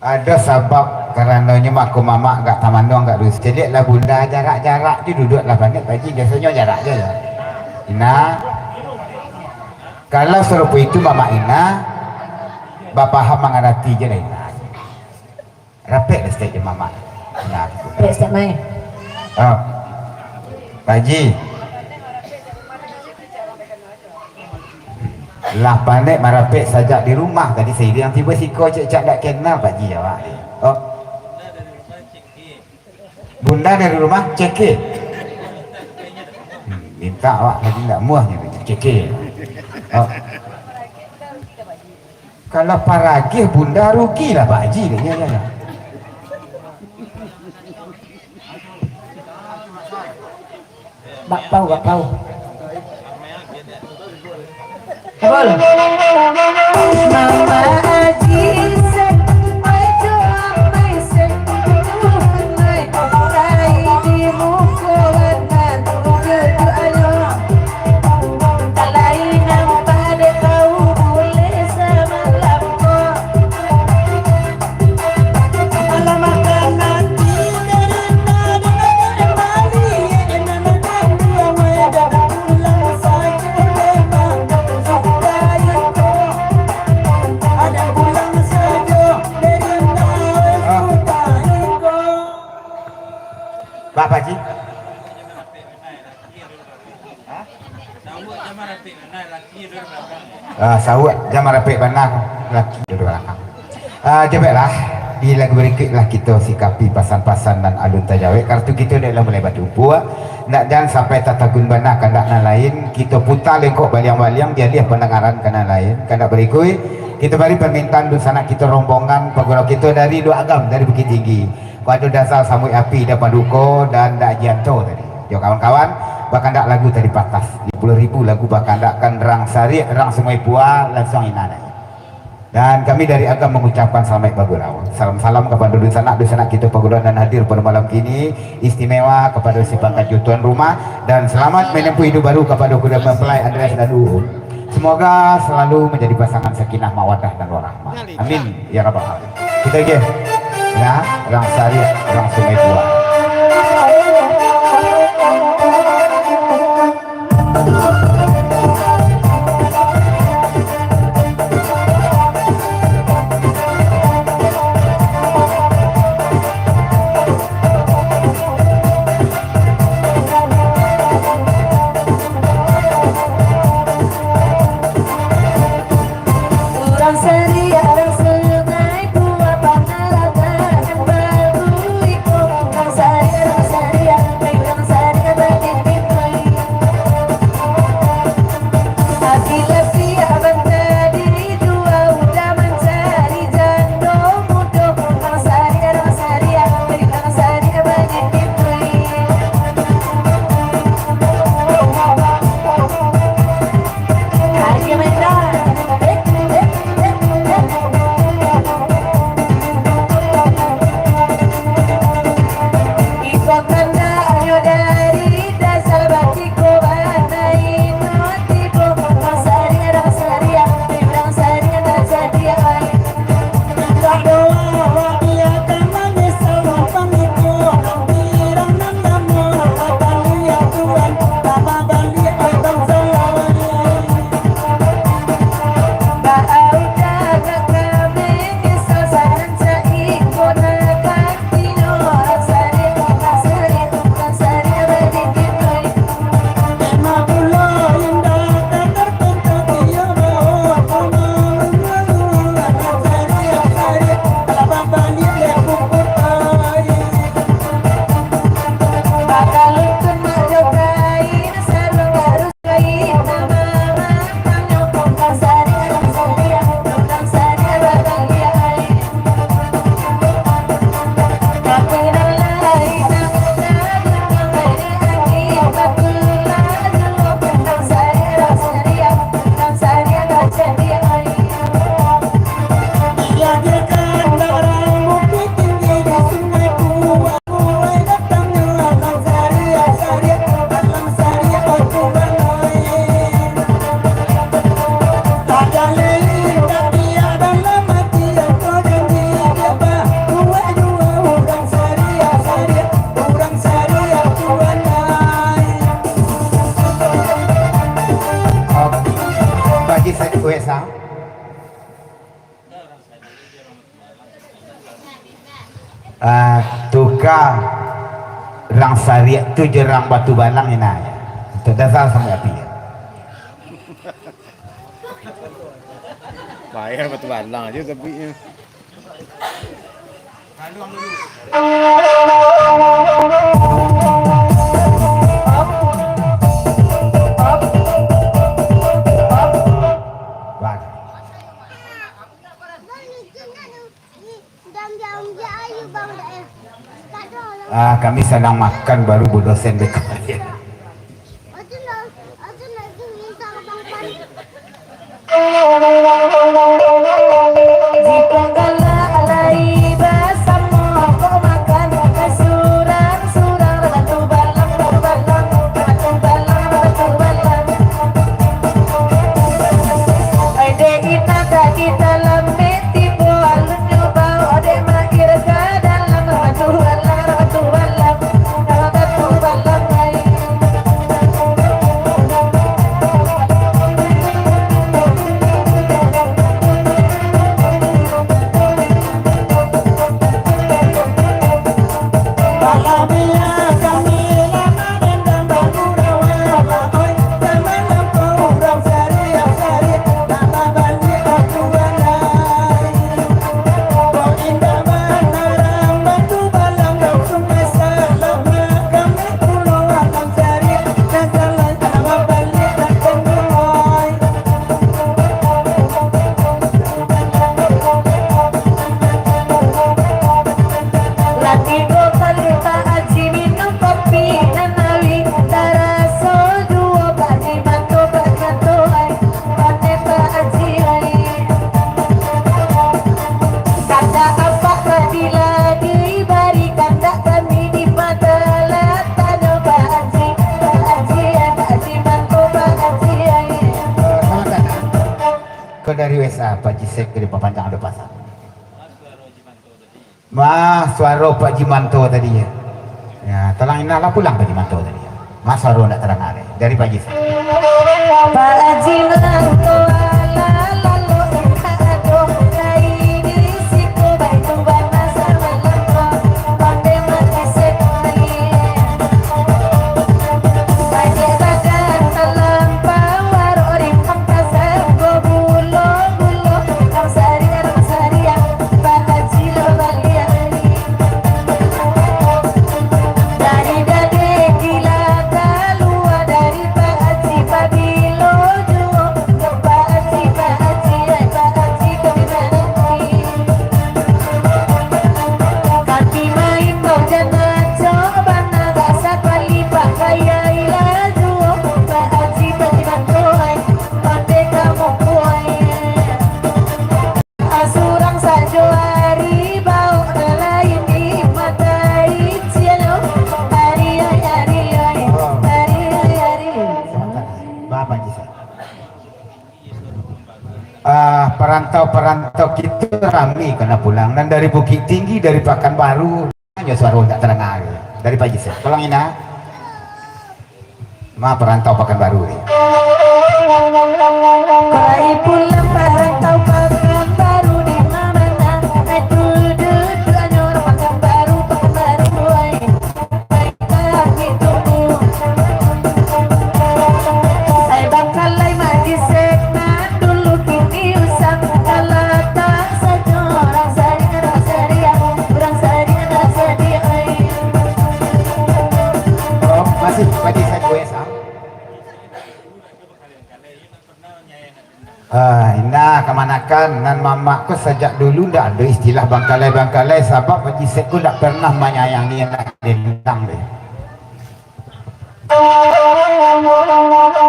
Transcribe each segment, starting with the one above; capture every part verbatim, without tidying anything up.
Ado sabab karanonyo mako mamak agak tamanuang, agak dusi. Caliaklah bunda jarak-jarak tu duduaklah panek, Pak Ji. Biasonyo jarak je, yo. Ina, kalau sarupo itu mamak Ina, bapaham mangarati je lah Ina. Rapek lah stek jo mamak. Ina tu. Rapek stek, Mai. Oh. Pak Ji. Lah pandai marapek sajak di rumah, tadi sairiang tibo siko, cek-cek dak kenal Pak Ji awak ni. Oh. Bunda dari rumah, ceke. Hmm, minta awak tadi ndak muah nyo, ceke. Oh. Kalau paragih bunda rugilah Pak Ji, dia, dia, dia. Bakpao, bakpao. Abang. Mama Aji sen, ojo amai sen, ojo amai, kai di muko bana, ojo tu ayo. Alai nampak dek kau buleh samalam ko. Bapak Ji. Ah, sauak jan marapek bana, laki di balakang. Ah, jabeklah, di lagu barikuik lah kito sikapi pasan-pasan nan alun tajawek. Karatu kito ni lah mulai batumpu, ndak jan sampai tatagun bana kandak nan lain. Kito puta lengkok baliang-baliang, dialih pandangaran ka nan lain. Kandak barikuik, kito bari parmintaan dunsanak kito, rombongan pagurau kito dari Luak Agam, dari Bukittinggi. Pado dasar sambuik api dan paduko dan dak jianto tadi. Jo kawan-kawan, bakandak lagu tadi patas. Limo puluah ribu lagu bakandakkan rang Sariak, rang Sungai Pua, lansuang Ina nai. Dan kami dari Agam mangucapkan salamaik bagurau. Salam-salam kapado dunsanak, dunsanak kito pagurau nan hadir pado malam kini, istimewa kapado si pangganjo tuan rumah, dan salamat manempuah iduik baru kapado kuda mempelai Andreas dan Uun. Semoga selalu manjadi pasangan sakinah, mawadah, dan warahmah. Amin, ya rabbal alamin. Kito agiah, ya, rang Sariak, rang Sungai Pua. Urang Sariak, urang Sungai Pua, pangalaman baru iko. Urang Ah, tukang rang sariak tu jo rang batu balang inai. Itu dasar sampai api. Bayar batu balang aja tapi. Ah, kami sadang makan baru Bu Dosen beko. Jikok galak lai basamo, kok makan surang-surang, batu balang, batu balang, batu balang, batu balang. Ai dek inang ka kita lambek tibo, alunnyo baok dek mair ka dalam, batu balang, batu balang, batu balang ai. Lah tigo kali Pak Aji minum kopi nan awih, taraso juo Pak Aji manto, Pak Aji manto ai, pandai Pak Aji ai. Kandak apak ka dibari, kandak kami di mata lah tanyo Pak Aji, Pak Aji ai, Pak Aji manto, Pak Aji ai. Ko dari U S A, Pak Ji Sek dari Papanjang ado pasang. Ma suaro Pak Ji Manto tadi, ya. Ya, talang inah lah pulang Pak Ji Manto tadi, ya. Ma suaro ndak tadanga deh. Dari Pak Ji Sek. Pak Ji Manto, alah, lalu indak ado. Lai di siko baitu bana samalam. Onde mati sekali. Bajik badan talampau, warok rimpang tasanggo bulo-bulo. Rang sariak, rang sariak, Pak Aji lah babaliak. Dari dade gila kalua, dari Pak Aji pabilo juo. Pak Aji, Pak Aji, ai Pak Aji, kami mananti. Kami maimbau jan acok bana, dak sakali pakaian lah juo. Pak Aji, Pak Aji manto ai, onde ka muko ai. Surang sajo ari baok, nan lain di matai cielo. Ari ai, ari ai, ari ai, ari. Bapak kisah. Ah, parantau-parantau kito rami kana pulang. Nan dari Bukittinggi, dari Pakanbaru, nyo suaro ndak tadanga. Dari Pak Ji Sek. Tolong, Ina. Ma parantau Pakanbaru ni. Pai pulang parantau Pakanbaru di ma bana? Ai tu duduaknyo urang Pakanbaru, Pakanbaru ai. Ai bangkalai Mak Ji Sek nan dulu kini usang, talatak sajo rang sariak, rang sariak, rang sariak, rang sariak ai. Oh, masih Pak Ji Sek, ah? Ah, indak kamanakan, nan mamak ko sajak dulu ndak ado istilah bangkalai-bangkalai, sabab Pak Ji Sek ko ndak pernah manyayangi anak lintang deh.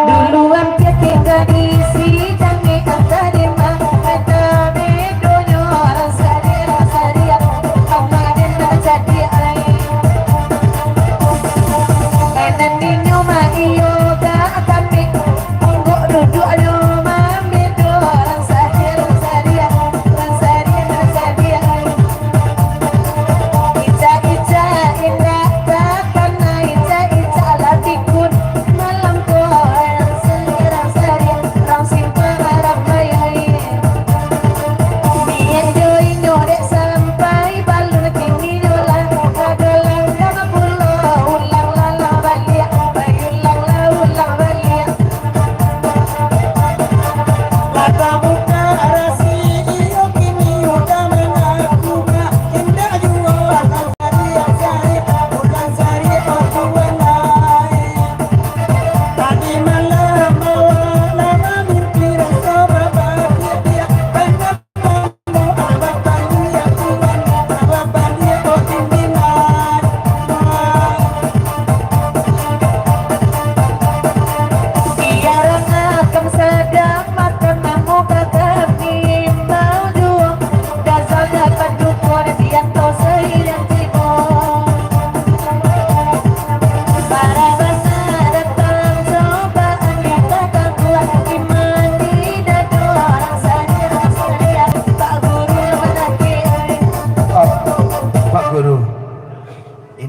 Dulu ampia tingga di sidang ni, angka dima, kata bedonyo, rang sariak, rang sariak, amak den nak jadi ai. Nan inyo mah iyo gak kami, monggo duduaknyo mambedo, rang sariak, rang sariak, rang sariak, rang sariak. Icak-icak indak takana, icak-icak lah pikun, malam ko rang sariak, rang sariak, rang simpang rang bayai.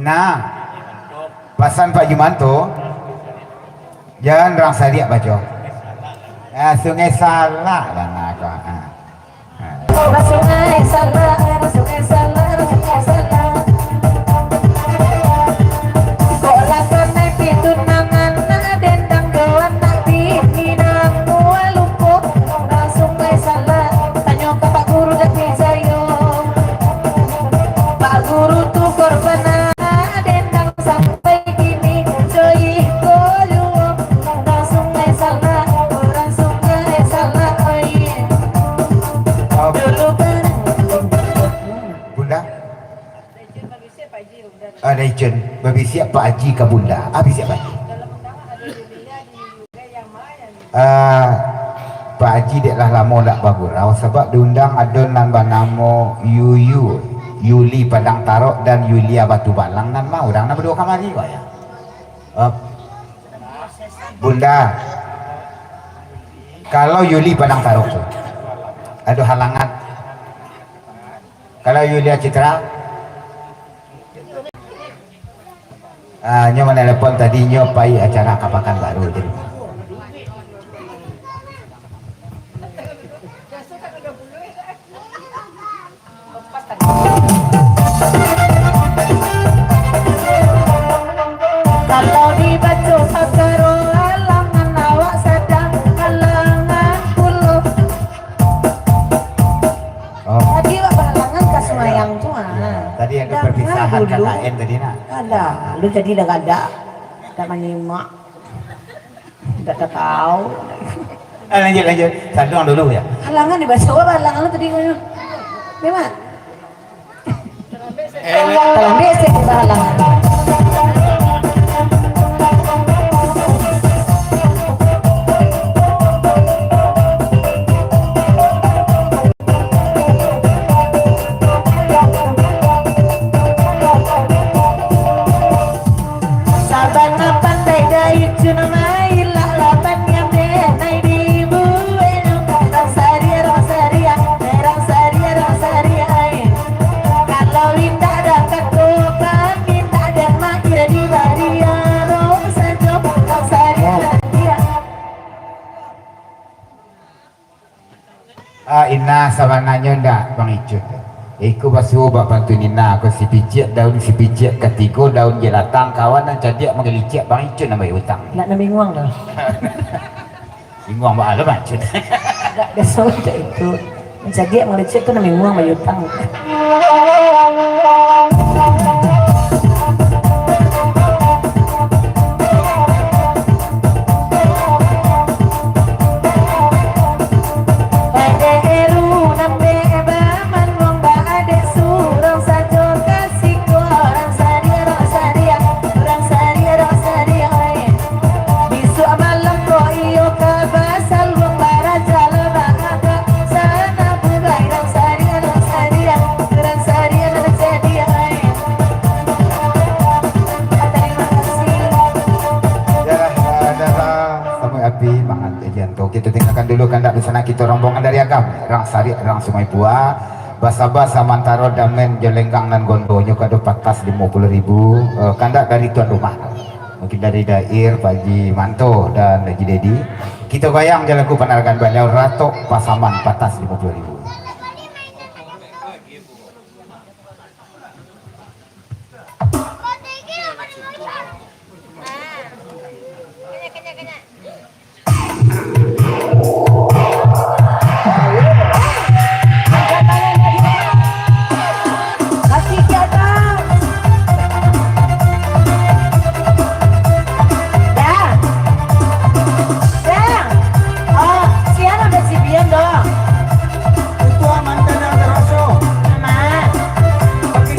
Nah, pasan Pak Jumanto, jan rang sadiak baco. Ah, Sungai Salak lah, nah, ko, ah. Sungai Salak, Sungai Salak, Sungai Salak. Kok lah sampai pitu nang anak dendang doan nak bini nang mua lupo. Sungai Salak, tanyo ka Pak Guru Dati Jayo. Pak Guru tu korban dendang sampai kini, jo iko juo. Urang Sungai Salak, urang Sungai Salak, oi. Dulu barang. Bunda? Ah, Daicun, babisiak Pak Haji ka Bunda. Ah, bisiak Pak Haji. Ah, Pak Haji dek lah lamo ndak bagurau, sabab diundang ado nan banamo Yuyu, Yuli Padang Tarok dan Yulia Batu Balang, nan ma urang nan baduo kamari ko, ya. Ah, Bunda, kalau Yuli Padang Tarok tu, ado halangan. Kalau Yulia Citra, ah, nyo manelepon tadi, nyo pai acara ka Pakanbaru tadi. Kalau dibaco sakaro alangan, awak sadang alangan pulo. Oh. Tadi awak bahalangan ka sumayang tu, ah. Ya, tadi ada perpisahan dulu. K K N tadi, nak. Alah, lu tadi dah gadak. Tak manyimak. Tak tahu. Ah, lanjut, lanjut. Saduang dulu, ya. Halangan dibaco, awak bahalangan lu tadi. Memang. Talambek se bahalangan. Sabana pandai Daicun mailak laban yang denai dibueknyo. Rang sadiak, rang sadiak, rang sadiak, rang sadiak, ai. Kalau indak ado kato pamintak, den mah kiro dibari aro sajo. Rang sadiak, rang sadiak. Ah, inah, sabananyo ndak, Bang Icun. Iko basuo bak pantun inah ko, sipiciak daun sipiciak, katigo daun jelatang, kawan nan cadiak manggaliciak, Bang Icun nan bayia utang. Ndak nan binguang tu. Binguang baa lo, Bang Icun. Ndak, biaso cak itu. Nan cadiak manggaliciak tu nan binguang bayia utang. Yalah, ah, dah lah, sambuik api, mangan jajan tu. Kita tinggalkan dulu kandak di sana, kita rombongan dari Agam, rang Sariak, rang Sungai Pua. Basaba samantaro damen jo lenggang nan gondo, nyo kado patas limo puluah ribu, eh, kandak dari tuan rumah. Mungkin dari Dair, Pak Haji Manto, dan Haji Dedi. Kita goyang je lagu panaragan baliau, Ratok Pasaman, patas limo puluah ribu. Itu mantan yang terasa. Aman. Oke,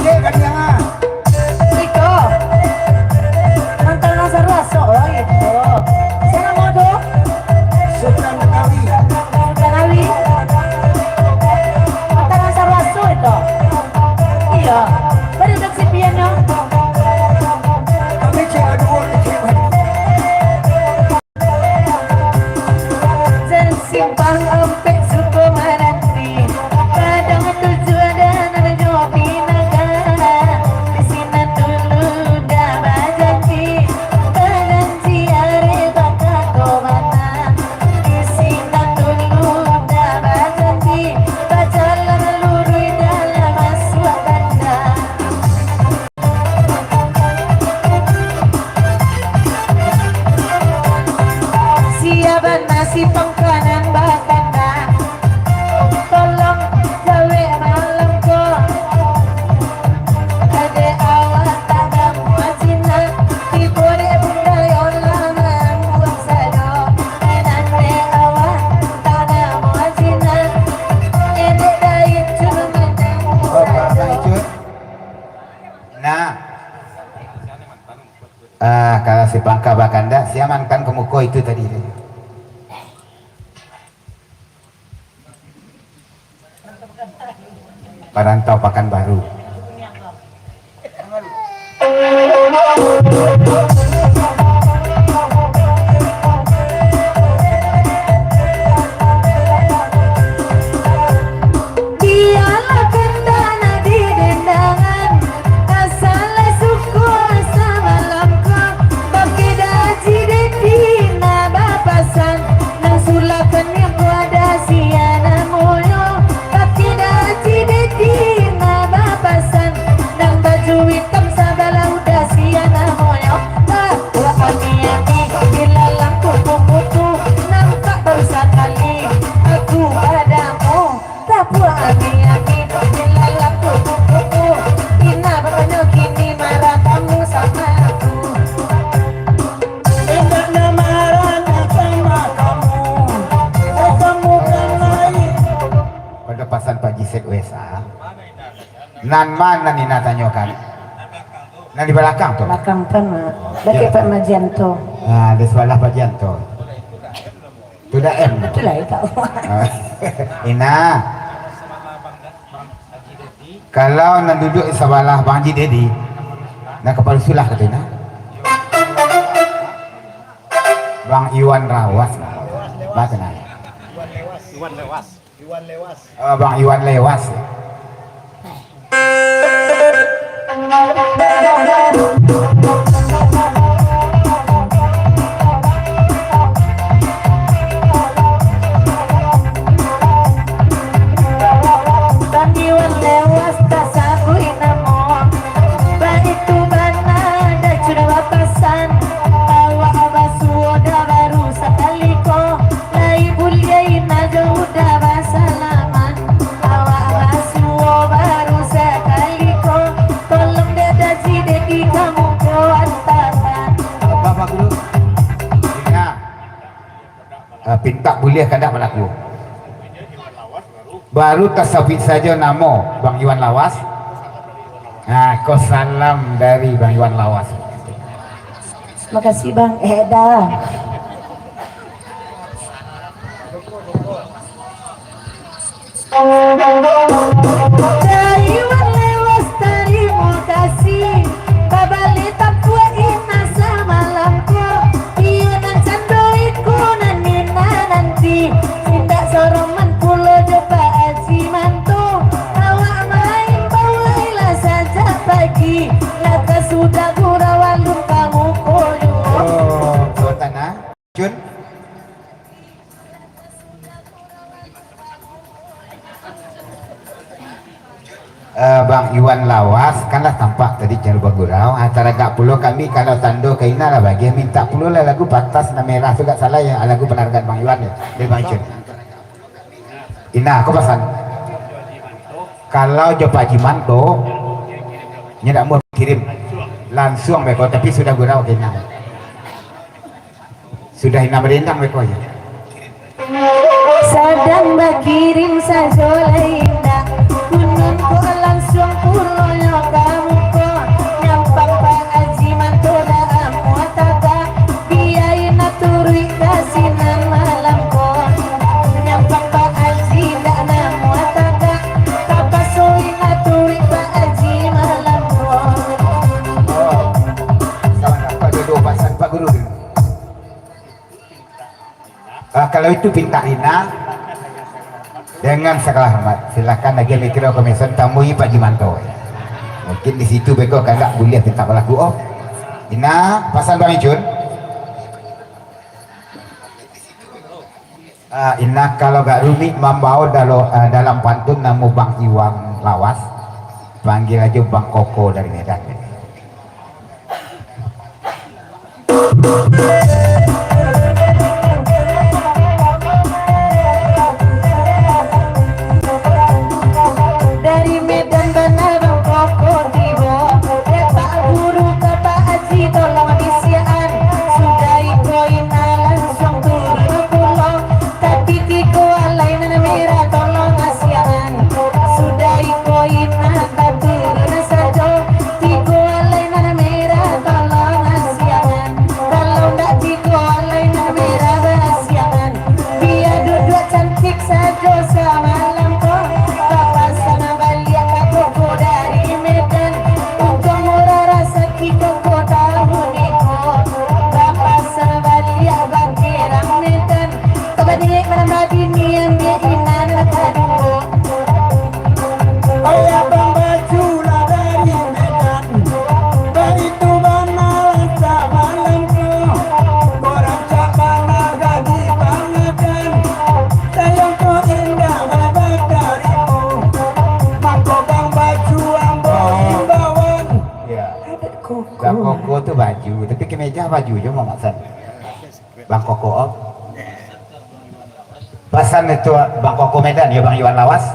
Kalau si Pangka bakandak, si amankan ka muko itu tadi tu. Parantau Pakanbaru. Bialah kandak nan didendangan, asal suko samalam ko, bakeh Haji Dedi nan bapasan, nan sulakannyo ko ado sia namonyo, bakeh Haji Dedi nan bapasan, nan baju itam sabalah udah sia namonyo. Tapuak ami-ami, ilalang kupu-kupu, nampak baru sakali aku badamu. Tapuak ami-ami, ilalang kupu-kupu, Ina batanyo kini marah kamu sama aku. Indak nak marah nak sama kamu, oh kamu kan lain. Pado pasan Pak Jisek Wesa. Nan ma nan Ina tanyokan? Nan di balakang tu. Balakang tu, Mak. Dakek Pak Majianto. Ah, di sabalah Pak Jianto. Tu dah M. Itulah itu. Ah, Ina. Kalau nan duduak di sabalah Bang Haji Dedi, nan kapalo sulah kato Ina. Bang Iwan Lawas. Baik, nah. Iwan Lawas. Iwan Lawas. Ah, Bang Iwan Lawas. Bang Iwan Lawas tasabuik namo, baitu bana Dacun bapasan, awak basuo dah baru sakali ko. Lai buliah Ina jo udah basalaman. Awak basuo baru sakali ko, tolong dek Haji Dedi kamu ko antakan. Bapak Guru, Ina, eh, pintak buliah kandak balaku. Baru tasabuik sajo namo Bang Iwan Lawas. Nah, ko salam dari Bang Iwan Lawas. Makasih, Bang. Eh, dah. Iwan Lawas, tarimo kasih. Babali tapuak Ina samalam ko. Iyo nan cando iko nan Ina nanti. Indak soroman pulo jo Pak Haji Manto. Awak main bawailah sajak pagi. Lah tasudah gurau alun ka muko juo. Oh, Sultan, ah? Cun? Eh, Bang Iwan Lawas, kan lah tampak tadi caro bagurau. Ah, taragak pulo kami kalau tando ka Ina lah bagian mintak pulo lah lagu Pantas Nan Merah tu, gak salah ya, lagu panargaan Bang Iwan ya, dari Bang Cun. Ina, aku pasan. Kalau jo Pak Jiman tu, nyo dak mau kirim. Lansuang beko, tapi sudah gurau ka Ina. Sudah Ina marindang beko ya. Sadang bakirim sajo lai indak, kunun ko lansuang pulo nyo ka muko. Nyampang Pak Haji Manto dah amuah tagak, bia Ina turuik ka sinan malam ko. Nyampang Pak Haji dah amuah tagak, tapaso Ina turuik Pak Haji malam ko. Oh, salah apa dua pasan Pak Guru tu? Ah, kalau itu pintak Ina, dengan segala hormat, silakan lagi mikro komision tamui Pak Jimanto. Mungkin di situ beko kandak buliah pintak balaku. Oh, Ina, pasan Bang Icun. Ah, Ina, kalau gak rumik mambao dalo-, ah, dalam pantun namo Bang Iwan Lawas, panggil ajo Bang Koko dari Medan. Dari Medan bana Bang Koko tibo, dek Pak Guru ka Pak Haji tolong bisiakan, sudah iko Ina lansuang turun pulo. Tapi tigo alai nan merah tolong asiakan. Sudah iko Ina baturun sajo. Tigo alai nan merah tolong asiakan. Tapi kemeja baju jo Mak San. Bang Koko, oh. Pasan itu Bang Koko Medan, yo Bang Iwan Lawas.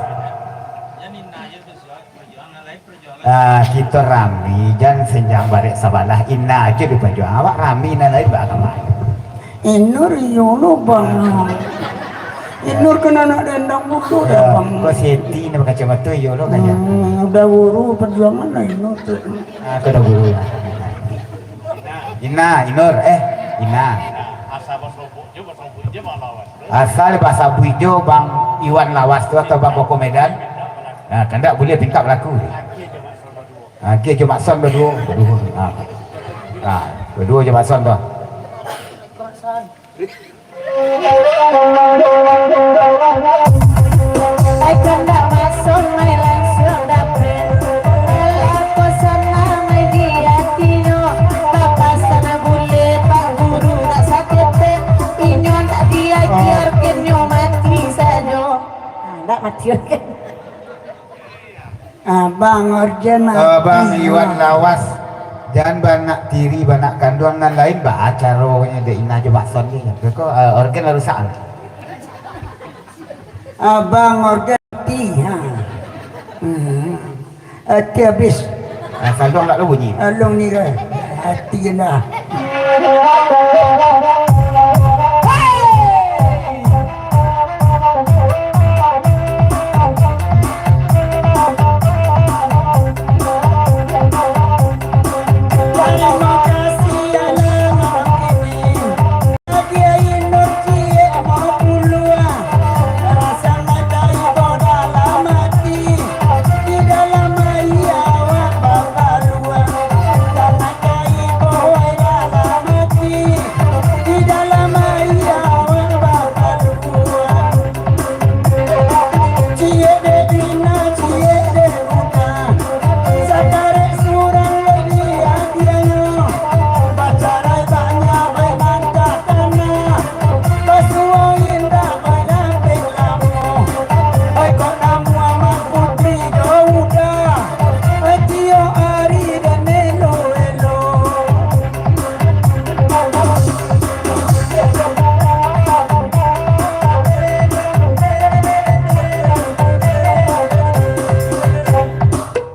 Ah, kito rami, jan senjang barek sabalah, ina ajo dipajuang. Awak rami, nan lain bak agama. Inur iyo lo, Bang. Inur kan anak dendang mudo dah, Bang. Ko Seti ni bakacamato, iyo lo, kayaknya. Hmm, udah guru perjuangan lah Inur tu. Ah, ko udah guru lah. Ina, Inur, eh, Ina. Asal basabuik jo Bang Iwan Lawas tu atau Bang Koko Medan. Nah, kandak buliah pingkak balaku. Akhia jo Mak Son baduo. Baduo. Ha. Ha, baduo jo Mak Son tu. Ai kandak Mak Son, ai langsuang dapek. Alah, ko sanang ai di atinyo. Papasan buliah Pak Guru nak saketek. Inyo nak diagiah orgennyo mati sajo. Ha, nak mati orgen. Abang orgen mati. Abang Iwan Lawas, jan banak tiri, banak kanduang nan lain, baa caronyo dek Ina jo Mak Son ni. Beko, eh, orgen lah rusak. Abang orgen mati. Ha. Hmm. Ati abih. Ah, saluang lah bunyi. Alung ni lah. Ati je lah.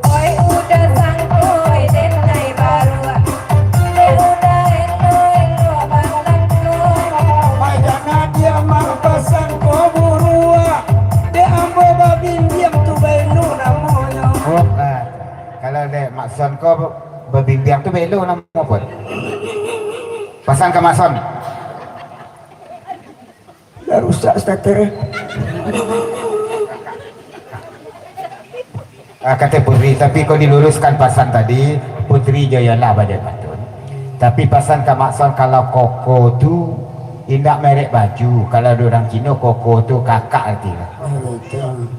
Oi, udah sangkoi den nai baruak. Dek udah elo-elo balangko. Ai, jangan diam, Mak, pasan ko buruak. Dek ambo babimbiang tu baelo namonyo. Oh, ah, kalau dek Mak Son ko babimbiang tu baelo namo pun. Pasan ka Mak Son. Lah rusak starter. Ah, kato Putri, tapi ko diluruskan pasan tadi, Putri jo Yola bajai pantun. Tapi pasan ka Mak Son, kalau koko tu indak merek baju, kalau di urang Cino koko tu kakak arti lah. Oh, betul.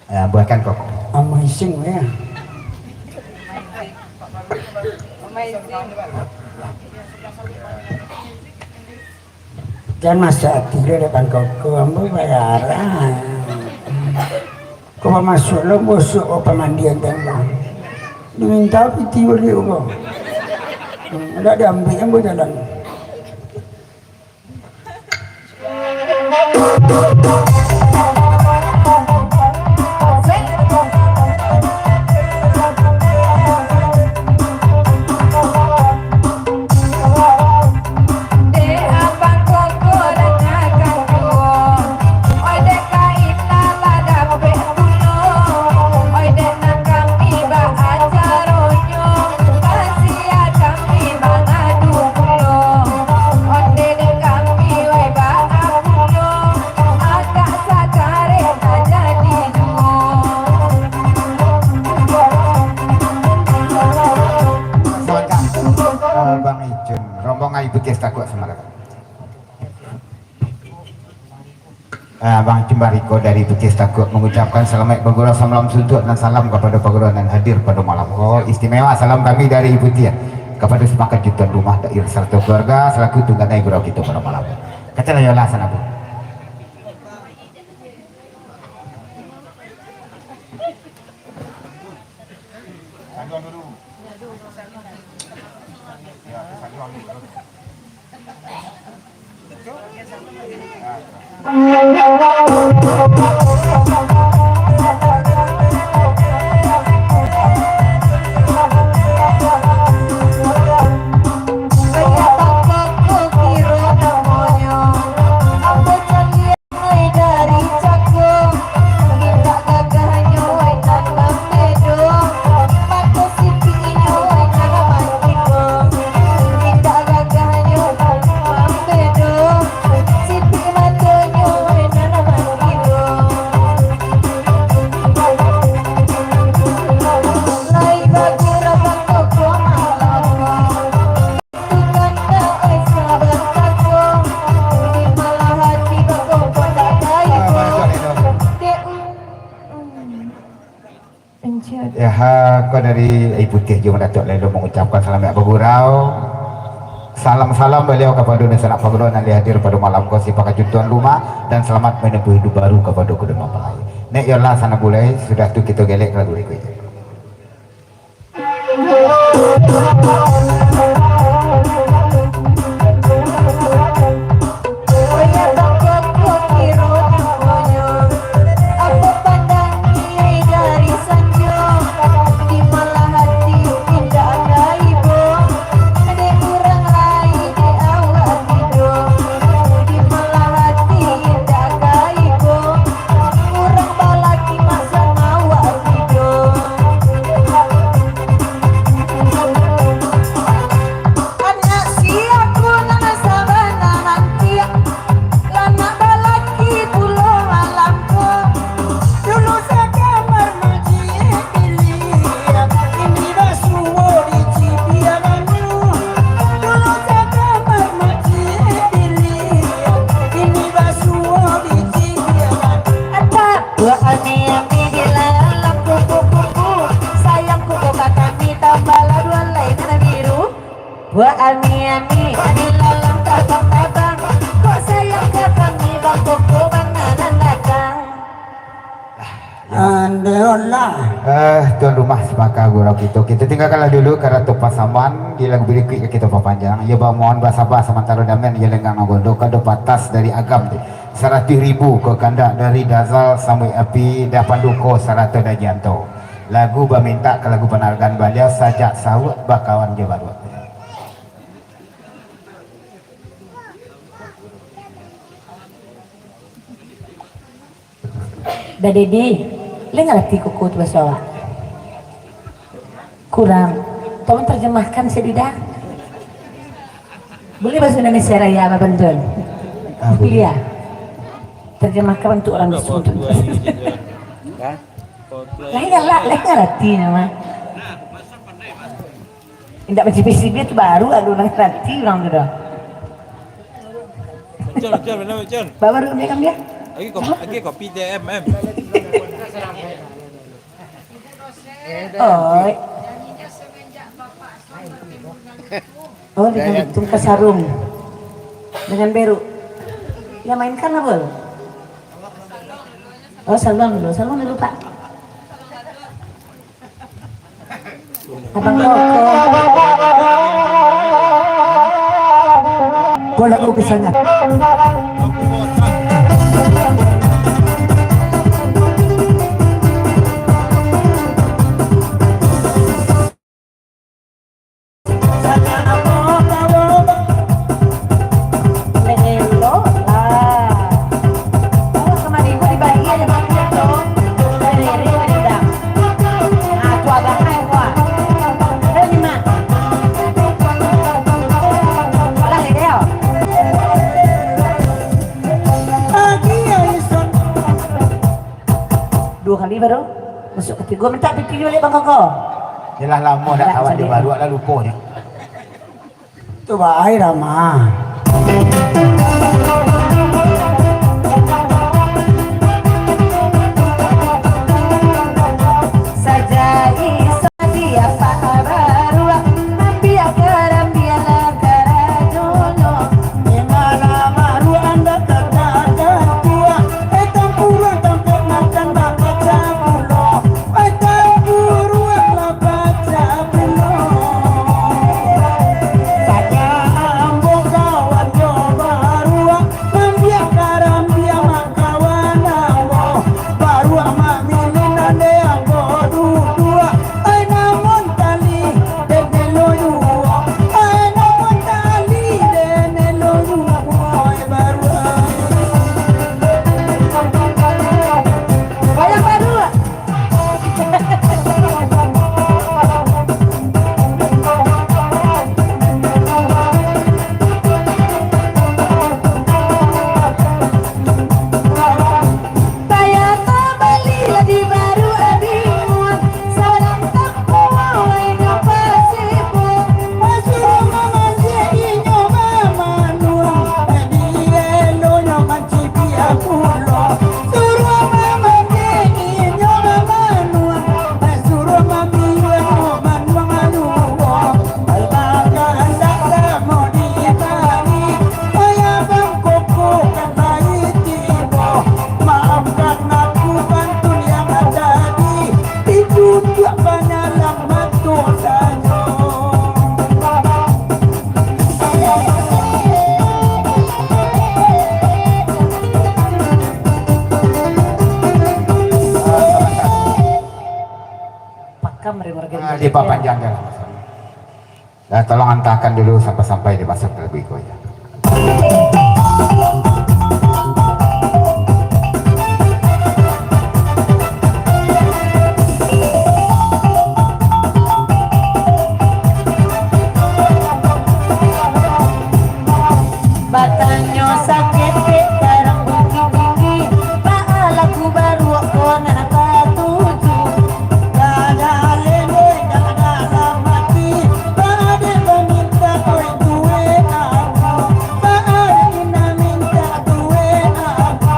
Ah, buahkan koko. Amazing, ya. Jan masak ati lo depan koko, ambo bayaran. Ko masuak lo, bosok ko pamandian tembang. Diminta piti baliak ko. Ndak diambiak ambo jalan. Bang Icun, rombongan Ibu Ties Takuak Samarang. Ah, Bang Cumbariko dari Bugis Takuk mengucapkan selamat bergurau, salam suntuk dan salam kepada pagurau nan hadir pada malam ko. Istimewa salam kami dari Ibu Tia kepada sepakat jutuan rumah, dair serta keluarga selaku tungganai gurau kita pada malam ko. Katalah yolah sana, Bu. Tangguang dulu. Ya, ha, ko dari Ai Putiah jo Datuak Lelo mangucapkan salamaik bagurau. Salam-salam baliau kapado dunsanak pangulu nan lai hadir pado malam ko, si pangacun tuan rumah, dan salamat manempuah iduik baru kapado kudo mapalai. Nek yolah sana bulai, sudah tu kito gelek ka lagu barikuiknyo. Anak siaku nan sabana mantiak, lanak balaki pulo malam ko. Dulu sakamar majiak diliak, kini basuo di cibiak anu. Dulu sakamar majiak diliak, kini basuo di cibiak anu. Atak, buah ami-ami di dalam kuku-kuku, sayang kuku kakami tambahlah duo lai nan biru. Buah ami-ami di dalam tabang-tabang, kok sayang ka kami bang koko bang nan datang. Andolah. Eh, tuan rumah, si pangulu gurau kito, kito tinggakanlah dulu karato pasaman, di lagu barikuik ka kito papanjang. Yo, bamohon basaba samantaro damian, yo lenggang nan gondo, kado patas dari Agam tu. Saratuih ribu ko kandak dari Dazal Sambuik Api, Dapan Duko sarato Dajianto. Lagu bamintak ka lagu panargan baliau sajak sauak bakawan jo baruak. Dah, Dede, lai ngarati koko tu baso awak? Kurang. Tolong terjemahkan sadida. Boleh bahasa Indonesia Raya, Abah Bantun? Ah, boleh. Boleh, ya? Terjemahkan untuk orang Sunda. Hah? Lai galak, lai ngarati nama. Indak mancibir-cibir tu baru lalu nang ngarati urang tu dah. Cun, Cun, mana Cun? Baru dia kan dia. Lagi kopi, lagi kopi T M M. Oi. Oh, dengan tungkas sarung. Dengan beruk. Ya, mainkan lah, Bol. Oh, saluang dulu. Saluang dulu, Pak. Abang Koko. Bola ku sangat. Duo kali baru. Masuak katigo, mintak piti juo dek Bang Koko. Yalah, lamo dak tawak di baruak lah, lupo nyo. Tu bae, Rama. Sajadi sadia pak baruak, ambiak karambialah karajonyo. Di malam baruak anda tak ada tuah, eh, tampuran tampek makan bakacang pulo. Ah, dipapanjang jalan. Ya, tolong antakan dulu sampai-sampai di masuk ke lebih kurang. Batanyo saketek tarang bukik tinggi, baa laku baruak ko nan katuju. Dada lele dada dalam ati, baa dek bamintak oi duwe aku, baa dek indak mintak duwe aku.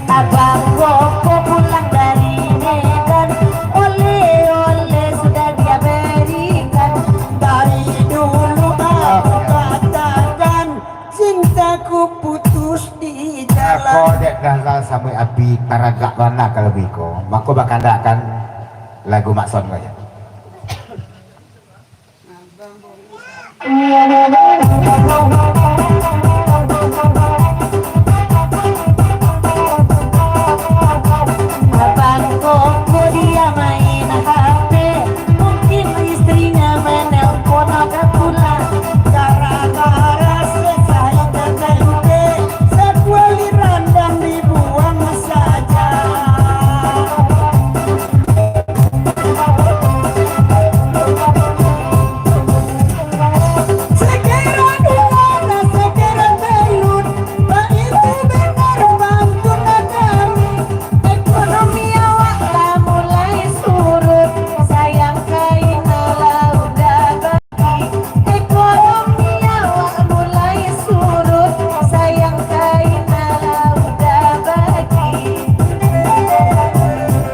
Abang Koko pulang dari Medan, oleh-oleh sudah dia berikan. Dari dulu aku katakan, cintaku putus di jalan. Ako dek Dazal samuik api, taragak bana kalau biko. Mako bakandakkan lagu Mak Son ko ya. Abang Koko dia main H P, mungkin istrinya menelpon agak pula. Gara-gara sesai tempe, sakuali randang dibuang saja. Segera dua, segera belut, baitu benar pantun nagari. Ekonomi awak lah mulai surut, sayang kaina lah udah bagi. Ekonomi awak mulai surut, sayang kaina lah udah bagi.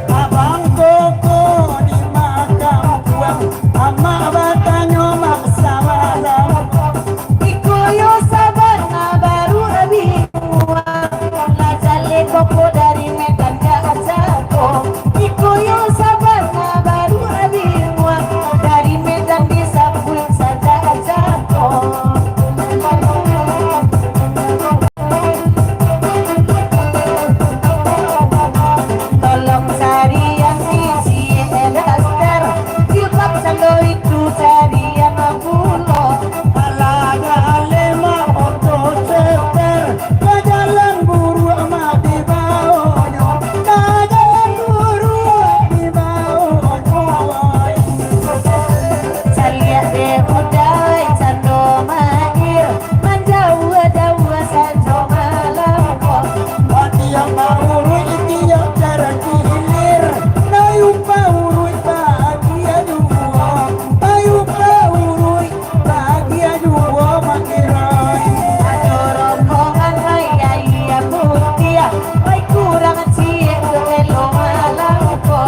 Abang Koko di makam tuang, amak batanyo mak samalam. Iko yo sabana baru abih muak, lah jaleh Koko dari Medan ka Acako. Iko yo sabana baru abih muak, dari Medan disabuik saja Acako. Tolong carian isi daster, jilbab sando itu carian pulo. Alah, dah lemah oto ceper, ka jalan buruak mah dibaonyo, ka jalan buruak dibaonyo. Caliak dek udai cando mair, manjauah-jauah sajo malam ko. Batiang pauruik tiok terkilir, nayuang pauruik bahagia juo, nayuang pauruik bahagia juo mangkirai. Ado rombongan ai aia putiah, oi kurang ciek tu elo malam ko.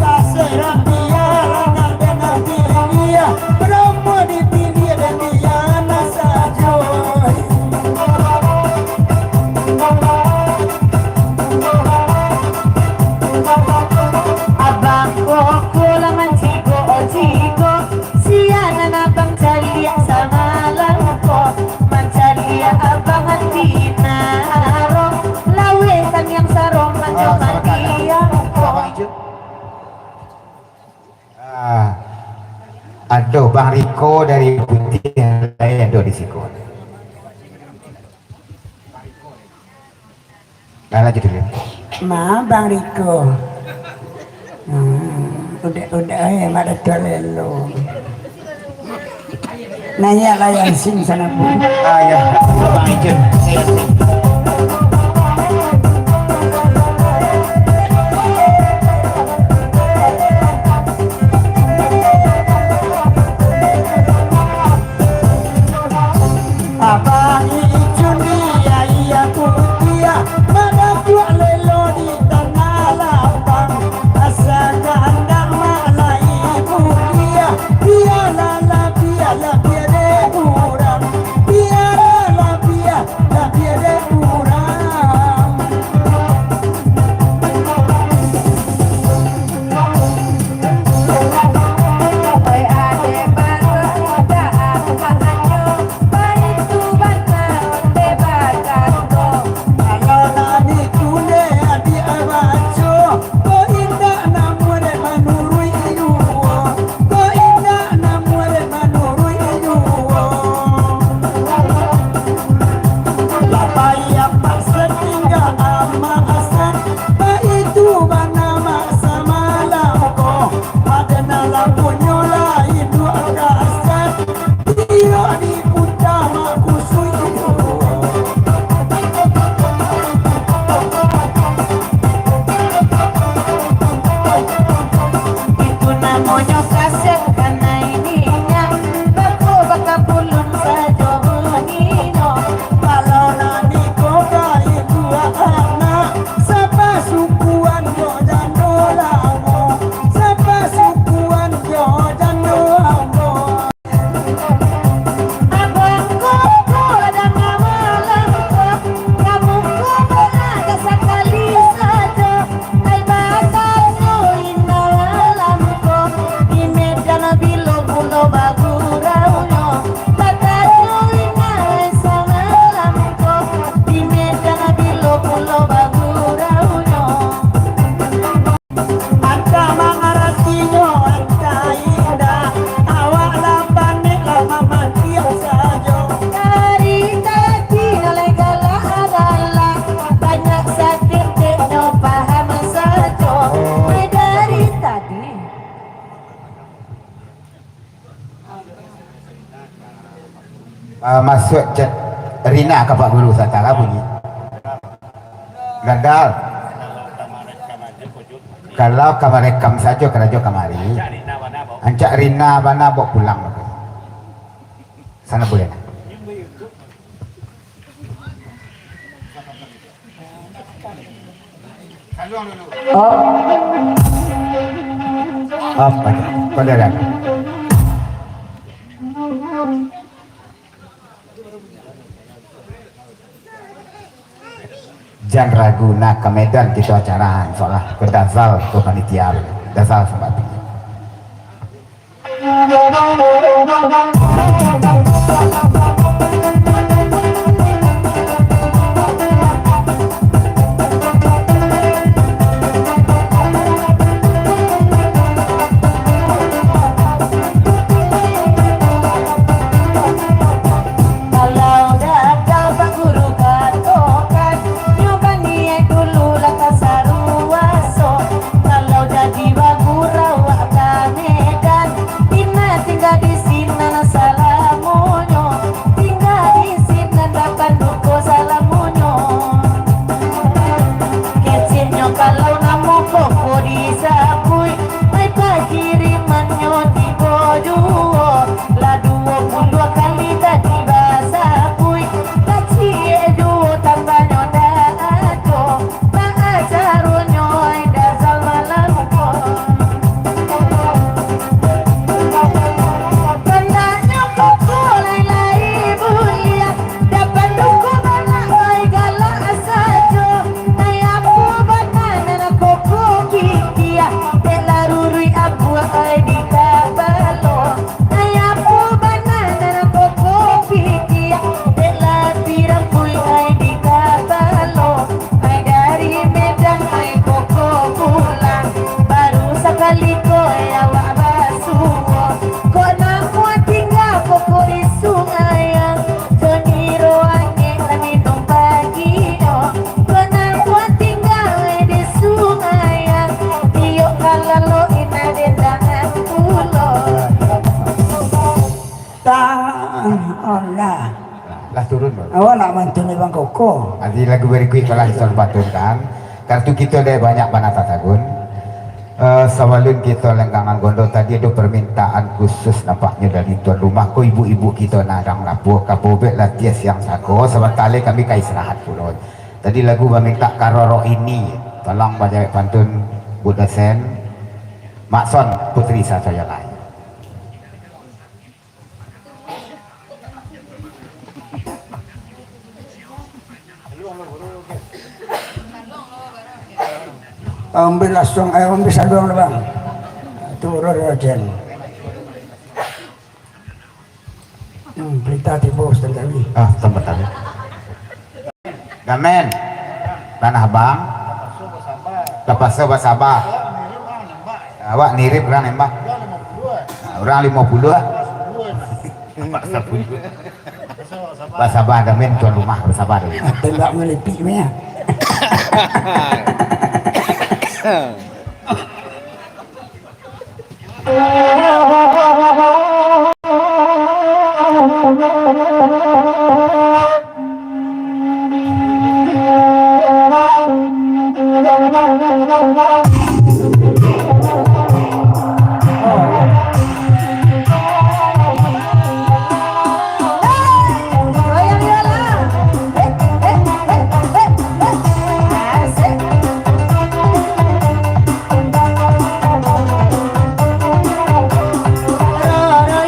Taserang dia lah nak dengar dia, berapa dipilih dan dia nak sajo. Abang Koko lah mancigok-cigok, sia nan abang caliak samalam ko, mancaliak abang ati naro, laweh taniang sarong manjo mandiang ko. Ah, ado Bang Riko dari Putih, lain ado di siko. Nah, lanjut dulu. Ma, Bang Riko. Hmm, udah, udah, eh, mak dah tua lelo. Naiak lah Yasin sana, Bu. Ah, ya. Bang Ijun. Abang Ijun di aia putiah, madapuak lelo di tanah lapang. Asa kandak mak lai kuliah, bialah labiah, labiah dek urang. Bialah labiah, labiah dek Asuak chat Rina ka Pak Guru Sata ka bunyi. Gadal. Kalau ka marekam sajo karajo kamari, ancak Rina bana bawa pulang. Sana buliah. Oh. Apa? Kau dah dah. Jan ragu, nah, ka Medan kito acara, insyaallah, ka Dazal, ka panitia, Dazal sampai. Kalau dah ka Pak Guru katokan, nyo baniaik dulu lah ka saruaso. Kalau jadi bagurau awak ka Medan, indak tingga di sinan salamonyo, tingga di sinan dapan duko salamonyo. Keceknyo kalau namo koko disabuik, ai pakirimannyo tigo duo, lah duo puluah kali tadi basabuik, lah ciek duo tambahnyo dak ado, baa caronyo ai Dazal malam ko. Pandaknyo koko lai-lai buliah, dapan duko bana ai galak sajo. Ai apo bana nan koko pikia, dek lah ruruik abuah ai di kapalo. Ai apo bana nan koko pikia, dek lah pirampuik ai di kapalo. Ai dari Medan ai koko pulang, baru sakali ko ai awak basuo. Kok namuah tingga koko di Sungai Ang, jo niro angek lah minum paginyo. Kok namuah tingga ai di Sungai Ang, iyo ka lalok indak den dangan pulo. Tah, alah. Lah turun, Bang. Awak nak mantun di Bang Koko. Jadi lagu berikut kalah Islam Patun kan. Kartu kito dek banyak bana tasagun. Eh, sabalun kito lenggangan gondo tadi ado permintaan khusus nampaknyo dari tuan rumah ko ibu-ibu kito nan adang lapua ka bobek latiah siang sago. Sabanta lai kami ka istirahat pulo. Tadi lagu bamintak Karoro Ini. Tolong bajawek pantun Bu Dosen. Makson Putri Sasoyalai. Ambil langsung, ayo ambil saluang lah, Bang. Turun aja. Hmm, berita tiba Ustaz Jawi. Ah, tempat tadi. Damen. Tanah Abang. Tapaso basaba. Awak nirip urang nembak. Nah, urang limo puluah. Nampak sapuluah. Basaba, Damen, tuan rumah, basaba dulu. Tembak malipik punya. Roro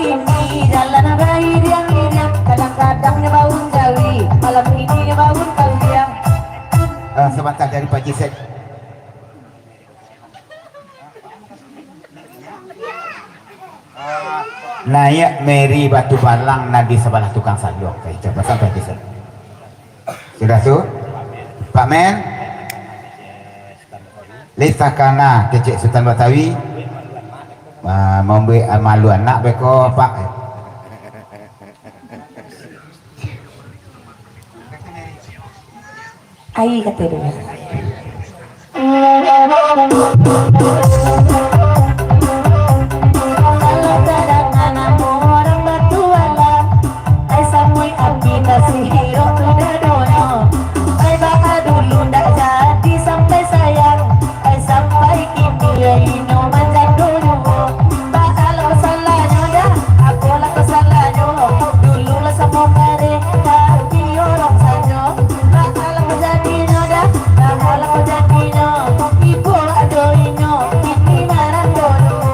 ini jalan bairiang-iriang, kadang-kadang nyo baun jawi, malam ini nyo baun kambiang. Ah, sabanta dari Pak Jisek. Naiak Mary Batu Balang nan di sabalah tukang sanduang. Oke, cepat sampai di sana. Sudah tu? Pak Men? Listakana kecek Sutan Batawi. Ma-, mambuek malu anak beko, Pak. Ai, kato dulu. Kalau tadanga namo urang batualang, ai samuik apo Kita sihirok tu dadonyo. Ai baa dulu ndak jadi sampai sayang. Ai sampai kini ai inyo manjando juo. Baa lah ko salahnyo dah? Apo lah ko salahnyo? Dulu lah samo kareh, tapi orang sajo. Baa lah ko jadinyo dah? Baa lah ko jadinyo? Ibo ado inyo, kini marando juo.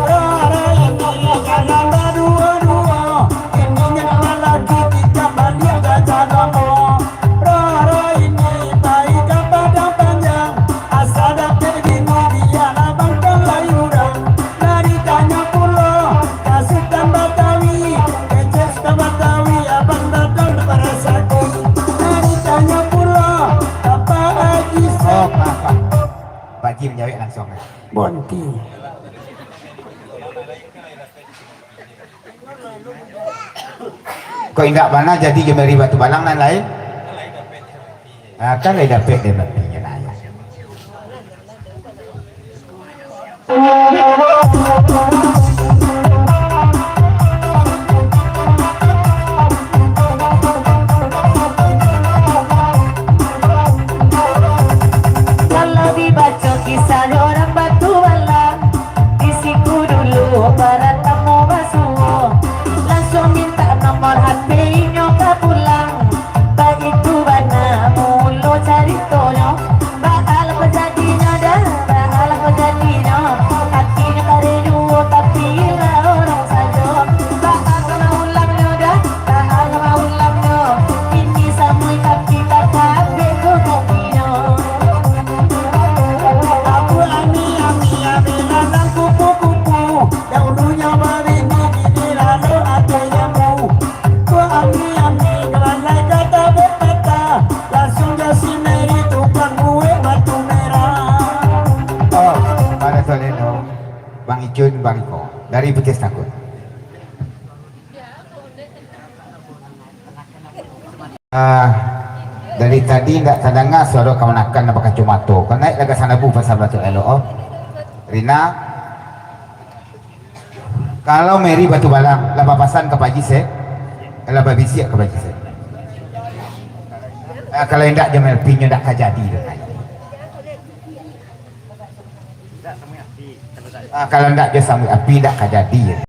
Roro ini jangan baduo-duo. Ini nyo lalaki ikan baliak gajah gamo. Roro ini pai ka Padang Panjang, asa dapek bini bialah bangkang lai urang. Lah ditanyo pulo ka Sutan Batawi, kecek Sutan Batawi, abang dadang parasaki. Lah ditanyo pulo ka Pak Haji Sa- Oh, maaf, Pak. Pak Haji manjawek langsuang, eh. Bonti. Kok indak bana jadi jo Mary Batubalang nan lain? Ah, kan lai dapek dek Mary nyo nanya. Kalau dibaco kisah urang Batubalang, di siku dulu paratamo basuo, lansuang mintak nomor H P inyo ka pulang. Baitu bana mulo caritonyo, baa lah ko jadinyo dah, baa lah ko jadinyo. Atinyo kareh juo tapi lah orang sajo. Baa lah ko maulangnyo dah, baa lah ko maulangnyo. Kini samuik tapi tak tabek ko katinyo. Abu ami-ami, abih ladang kupu-kupu. Daulunyo babini, kini lalu ati jambu. Ko ami-ami, kalalai ka tabek patah. Lansuang jo si Mary tukang buek batu merah. Oh, pada soal itu, Bang Icun, Bang Iko, dari Putiah Stakun. Ah, dari tadi ndak tadanga suaro kamanakan nan bakacomato. Kau naik lah ka sanabu pasal batu elok, oh. Rina, kalau Mary Batubalang lah bapasan ka Pak Haji Sek, lah babisiak ka Pak Haji Sek. Ah, kalau indak jo Melvin nyo ndak ka jadi doh. Ah, kalau ndak jo samuik api, ndak ka jadi.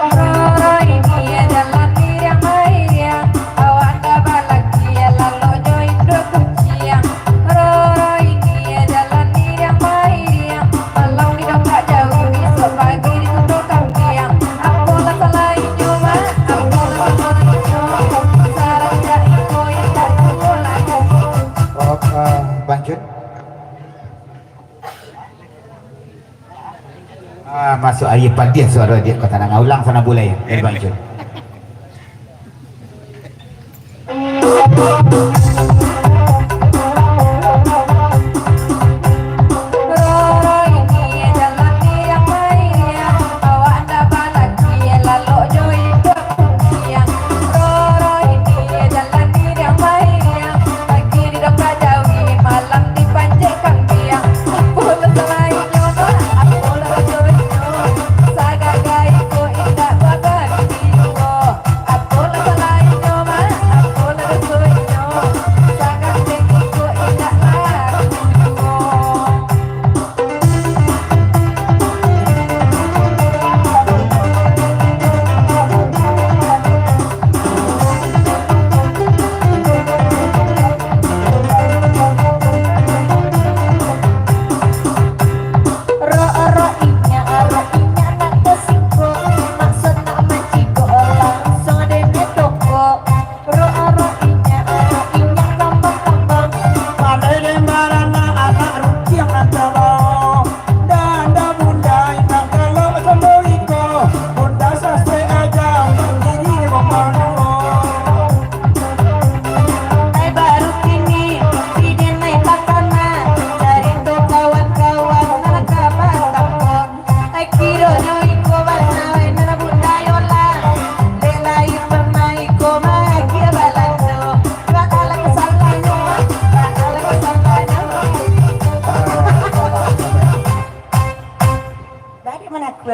Roro ini jalan miriang mairiang, awak ndak balaki lalok jo induak kuciang. Roro ini jalan miriang mairiang, malam di Dongkak Jauah, isuak pagi di Suto Kambiang. Apolah salainnyo, Mak? Apolah salainnyo? Saranjak iko indak juo lah. Oh, eh, Bang Jun. Ah, masuk aia padiah suaro diak kota nanga ulang sana bulai, eh, Bang Icun. Roro ini jalan miriang mairiang, awak ndak balaki lalok jo induak kuciang. Roro ini jalan miriang mairiang, pagi di Dongkak Jauah, malam di Pancek Kambiang. Apolah salainnyo, Mak? Apolah rasonyo? Sagaga iko indak babaki juo. Apolah salainnyo, Mak? Apolah rasonyo?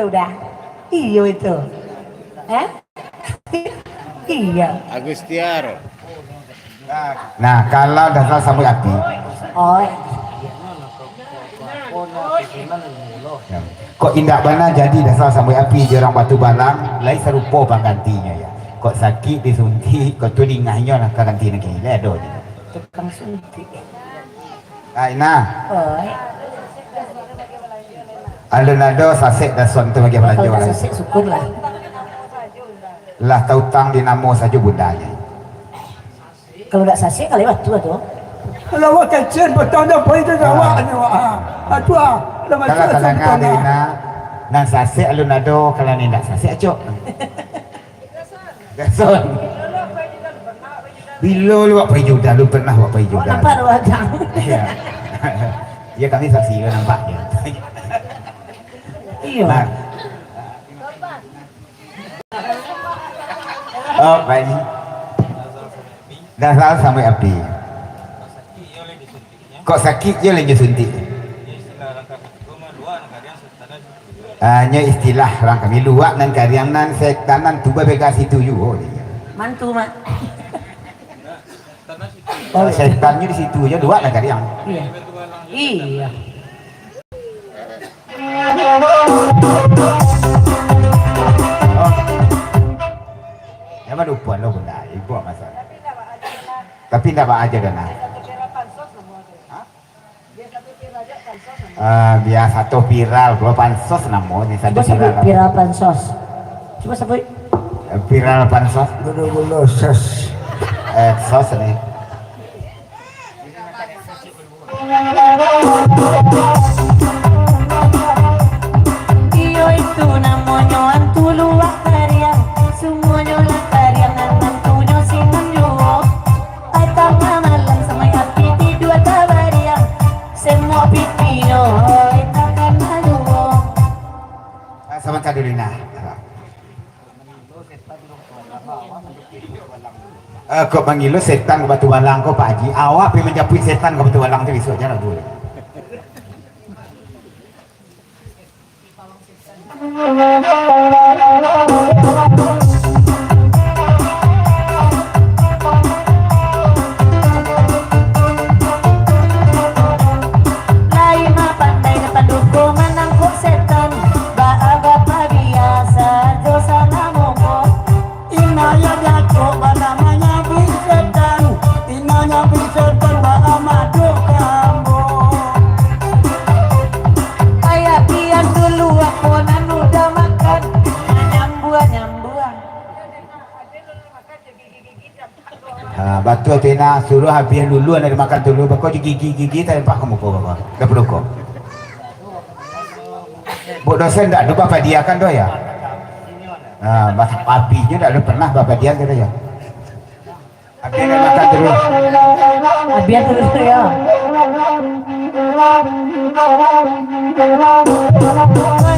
Udah. Iyo itu. Eh? Iya. Agustiar. Nah, kalau dasar sambuik api. Oh. Ya. Kok indak bana jadi dasar sambuik api jo urang Batubalang, lai sarupo panggantinyo ya. Kok sakik disuntik, kok tu dingahnyo lah ka ganti lagi. Lai ado je. Tukang suntik. Ai nah. Oi. Alun ado sasek dason tu bagi balanjo. Kalau tak lah. Sasek, syukurlah. Lah tautang di namo sajo bundanya. Kalau tak sasek, kalau batu tu. Kalau awak kecil, betul dah, poin tu awak ni, wak. Ah. Ah, tu ah. Kalau tak sasek, betul dah. Nan sasek alun ado, kalau ni ndak sasek, acok. Gason. Bilo lu wak pai Judah, lu pernah wak pai Judah? Nampak lu aja. Iya. Ya, kami saksi, lu nampak ya. Iya. Nah. Oh, baik. Dasar sambuik api. Kok sakik je lah je suntik. Ah, nyo istilah urang kami, luak nan kariang nan setan nan tu babega situ juo. Mantu, Mak. Oh, setannyo di situ je, luak nan kariang. Iya. Iya. Jangan lupa lo bunda, ibu masalah. Tapi ndak baaja doh nah. Ah, biasa tu viral, kalau pansos namo ni satu. Cuba sabuik viral. Viral pansos. Cuba sabuik. Eh, viral pansos. Gulo-gulo sos. Eh, sos ni. Iyo itu namonyo antu luak kariang. Sumuanyo lah kariang, nan antunyo sinan juo. Ai tangah malam samai api tidua tabariang, semua pitinyo ai takana juo. Ah, sabanta dulu nah. Ah, kok mangilu setan ka Batubalang ko, Pak Haji? Awak pai manjapuik setan ka Batubalang tu bisuak, jan ragu. Lai mah pandai ka panduko manangkok setan, baa bapabiasa jo salah mongko. Inaya dako bana manyabuik setan, inaya manyabuik setan baa mado ka ambo. Kayak pian dulu apo nan udah makan, manyambua-nyambua. Ha, batua tu nah, suruah abiah dulu, anak dimakan dulu, bako gigi-gigi talempak ka muko bako. Dah paduko. Buk dosen ndak ado bapadiakan doh ya? Nah, mas-, abihnyo ndak ado pernah bapadian tu doh ya. Abiah ndak makan dulu. Abiah dulu ya.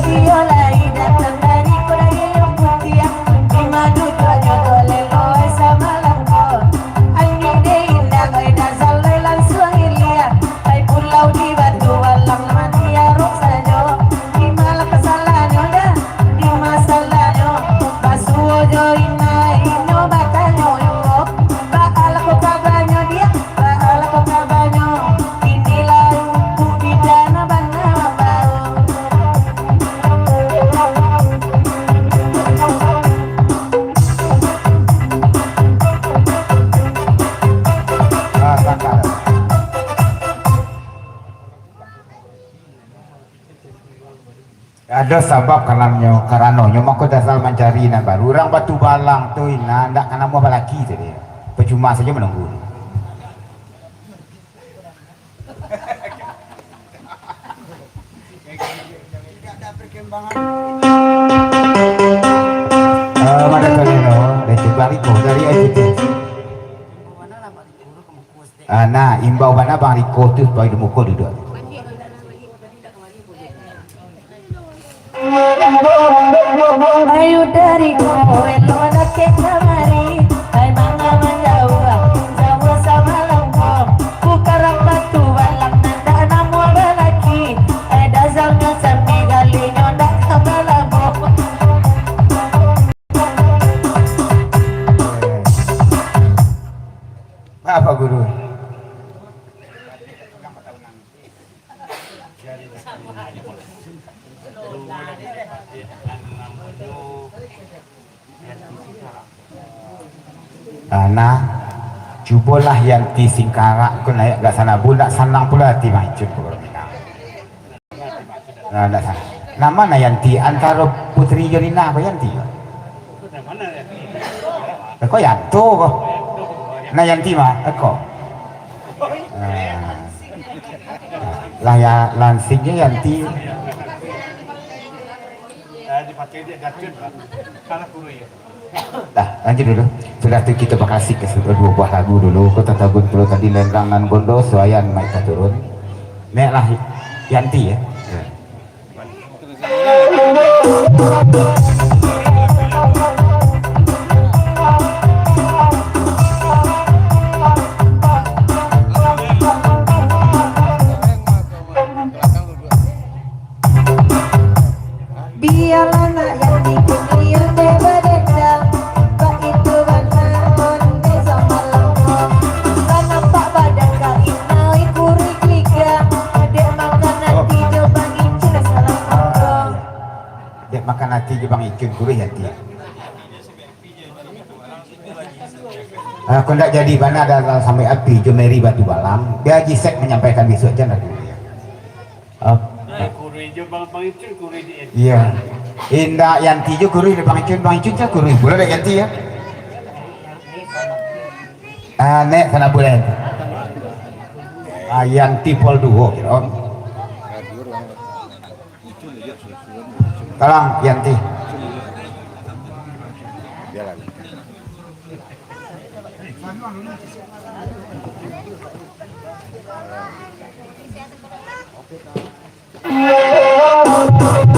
Iyo lai datang dari Korea yang putiah. Di madu tuanyo tolelo samalam ko. Angin dingin dah oi dah salai langsuang ilia. Ai pulau di Batubalang mati arok sajo. Di ma lah kasalahnyo dah, di ma salahnyo. Basuo jo inai inyo batanyo juo. Baa lah ko kabanyo dia, baa lah ko kabanyo. Inilah rumput di dana bana bao. Ah, sangka. Ado sabab kalamnyo, karanonyo mako dasar mancari nan baru. Urang Batubalang tu, ina, ndak ka namuah balaki tadi. Pacuma sajo manunggu. Ah, mana tadi no? Dari Bang Riko, dari I T T. Ah, nah, imbau bana Bang Riko tu supayo di muko duduak. Ayo dari Riko, elok dakek kamari. Ai manga manjauah, jauah samalam ko. Bukan urang Batubalang nan dak namuah balaki. Ai dazalnyo sami galinyo dak ka balabo. Ah, nah, cubolah Yanti singkarak ko naiak ka sanabu, ndak sanang pulo ati Bang Icun ko. Nah, ndak sanang. Nama nah Yanti antaro Putri jo Rina ko Yanti ko? Ko Yanto ko. Nah Yanti mah, ko. Nah. Lah ya, lansingnyo Yanti. Dah, lanjut dulu. Sudah tu kito bakasih ka duo buah lagu dulu. Kota Tabun pulo tadi, Lenggang nan Gondo, Suayan Maik Taturun. Nek lah Yanti ya. Bialah nak yang di dunia teh badendam, baitu bana onde samalam. Lah nampak badan ka inai kuruih gigang, dek makan ati jo Bang Icun salah mangko. Dek makan ati jo Bang Icun kuruih ati. Ah, kok ndak jadi bana dalam sampai api jo Mary Batu Balam, biar Haji Sek manyampaikan bisuak jan lah dulu ya. Ah. Ai, kuruih jo Bang, Bang Icun kuruih di N P. Iya. Indak Yanti jo kuruih di Bang Icun, Bang Icun jo kuruih. Boleh dek Yanti ya? Ah, nek sana boleh. Ah, Yanti pol duo kira. Tolong Yanti.